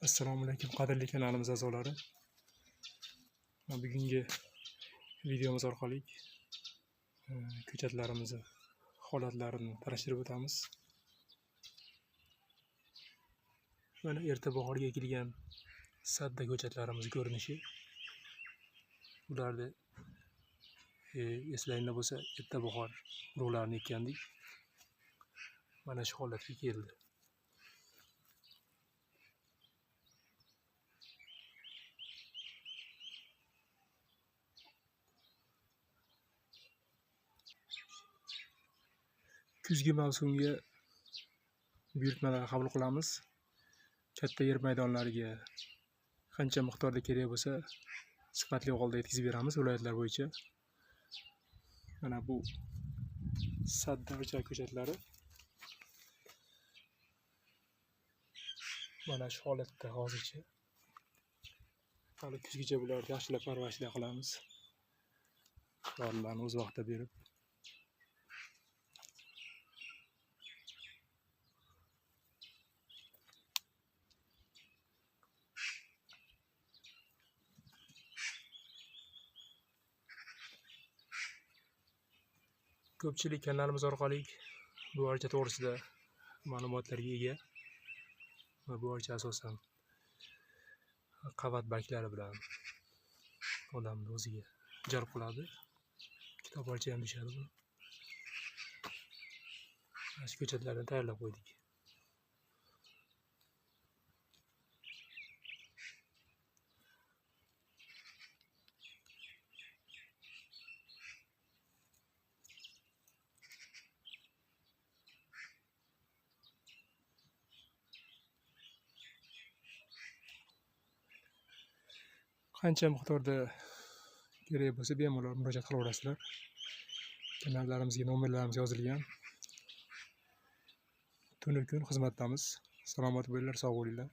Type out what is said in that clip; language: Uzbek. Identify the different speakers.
Speaker 1: Assalomu alaykum qadrli kanalimiz a'zolari. Bugungi videomiz orqali ko'chatlarimizni holatlarini tanishtirib o'tamiz. Mana erta bahorga ekilgan sadda ko'chatlarimiz ko'rinishi. Ularni eslaringda bo'lsa, erta bahor urug'larini ekkandik. Mana shu holatga keldi. Kuzgi mavsumga buyurtmalar qabul qilamiz. Katta yer maydonlariga qancha miqdorda kerak bo'lsa, sifatli holda yetkazib beramiz viloyatlar bo'yicha. Mana bu sadda archa ko'chatlari. Mana shu holatda hozircha. Hali kuzgacha bularni yaxshilab parvarishda qilamiz. Dorilarni o'z vaqtida berib. Ko'pchilik kanalimiz orqali bu archa to'g'risida ma'lumotlarga ega. Va bu archa asosan qavat barglari bilan odamni o'ziga jalb qiladi. Kitob archa ham deyishadi buni. Mana shu ko'chatlarni tayyorlab qo'ydik. Qancha miqdorda kerak bo'lsa bemalol murojaat qilaverasizlar. Kanallarimizga nomerlarimiz yozilgan. Tunu kun xizmatdamiz. Salomat bo'linglar, sog' bo'linglar.